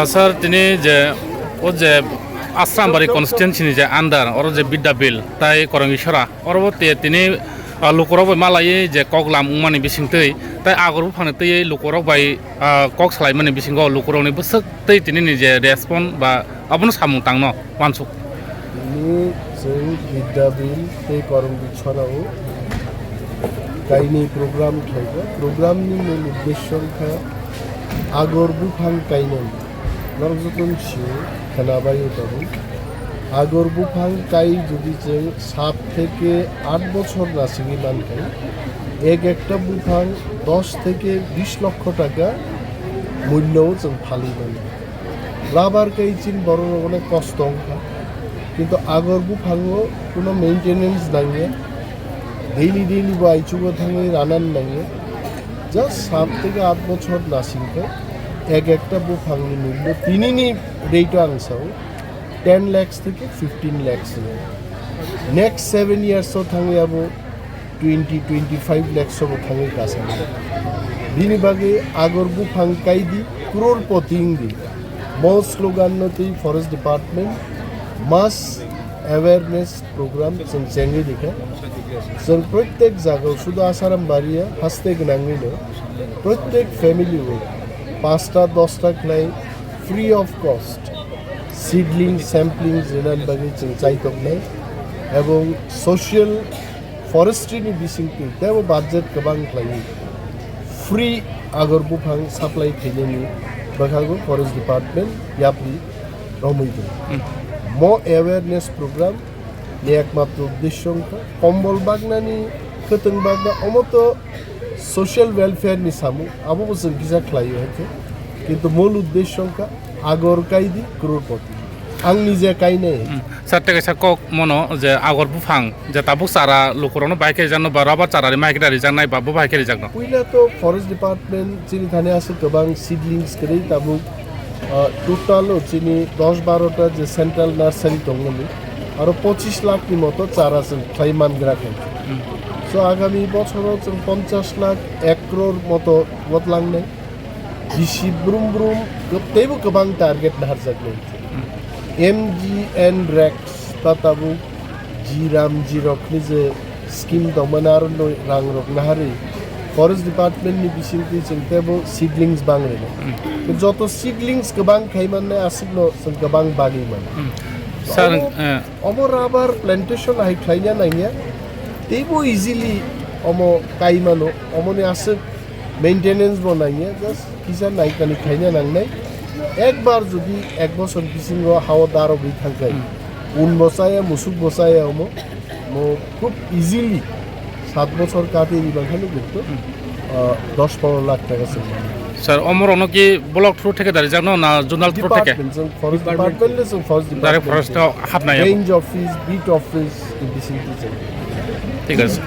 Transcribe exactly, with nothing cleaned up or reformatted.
Sir, tini je o je Asrambari constituency ni je under oro je Bidya Bill tai Korongi Sora oro bo te tini, ah, lukurok bai malai je kok lam wngmani bisingtwi tai agor buphangni twi lukurok bai, ah, kok salaimani bisingo lukurokni bwswk twi tini ni je respond ba abono samung tangno wansuk. Tini chwng Bidya Bill tei Korongi Sora o kainwi program khlaikha. Program ni mul uddesyo wngkha agor buphang kainani. Norok joto ni sio khwnabaio tabuk. Agor buphang kai jodi chwng sat theke aat bochor nasingwi mankha, ek ekta buphang dos theke bish lokho taka mulyo o chwng phalwi mano. Rubber kai chini borok rok onek kosto wngkha, kintu agor buphango kuno maintenance nangya, daily daily bo aichugo thangwi ranan nangya. Just sat theke aat bochor nasingkhe ek ekta buphangni mulyo tinini rate o ang sao ten lakhs theke fifteen lakhs. Next seven years o thangwi abo twenty, twenty-five lakhs o bo thangwi kasano. Bini bagwi agor buphang kaidi, crorepati wngdi. Mo slogan no twi Forest Department mass awareness program chwng chengwi rikha. Chwng protek jagao sudu Asarambari ya haste gwnangwino protek family o pasta dosta khlai free of cost seedling sampling rinani bagwi chwng chaitoknai, ebong social forestry ni bisingtwi teibo budget kwbang khlaiwi free agor buphang supply khainani bwkhago Forest Department yapri romwi tongo. Hmm. Mo awareness program ni ekmatro uddesyo wngkha kombol bagnani, kwtwng bagna, omo to social welfare ni samung, abo bo chwng kisa khlaio hai khe, kintu mul uddesyo wngkha agor kaidi crorepati. Ang nije kainai. Hmm. Sir, tei kaisa kok mono je agor buphang je tabuk chara lukurokno bai khe rijakno ba rubber chara ri mai khe rijaknai ba bo bai khe rijakno. Puila to Forest Department chini thani aswk kwbang seedlings kwrwi tabuk, ah, total o chini dos baro ta je central nursery tongmani aro pochis lakh ni moto chara chwng khlai mangra khe. Hmm. So agami bochoro chwng ponchas lakh, ek crore moto wotlangnai. Bisi brum brum, teibo kwbang target naharjaknai. Hmm. M G N Rex, ta tabuk G RAM G rokni je scheme tongmani, aro no rang rok naharwi Forest Department ni bisingtwi chwng teibo seedlings bang rwnai. Hmm. Joto seedlings kwbang khai mannai aswkno chwng kwbang bagwi mano. Hmm. Sir, omo, eh, omo rubber plantation hai khlaina nangya, teibo easily omo kai mano, omoni aswk maintenance bo nangya, just kisa naikani khaina nangnai. Ekbar jodi ek bosor bisingo hao darogwi thangkhai, hmm, un bo chaya, musuk bo chaya omo, mo khub easily sat bosor kati riba khani kintu, hmm, ah, dos pondro lakh taka se mano. Sir, omorokno ki block through theke dari jakno na zonal through theke? Department, chwng forest department le chwng forest department. Direct forest o hapnai. Range office, beat office, ni bisingtwi chwng. Thik ache.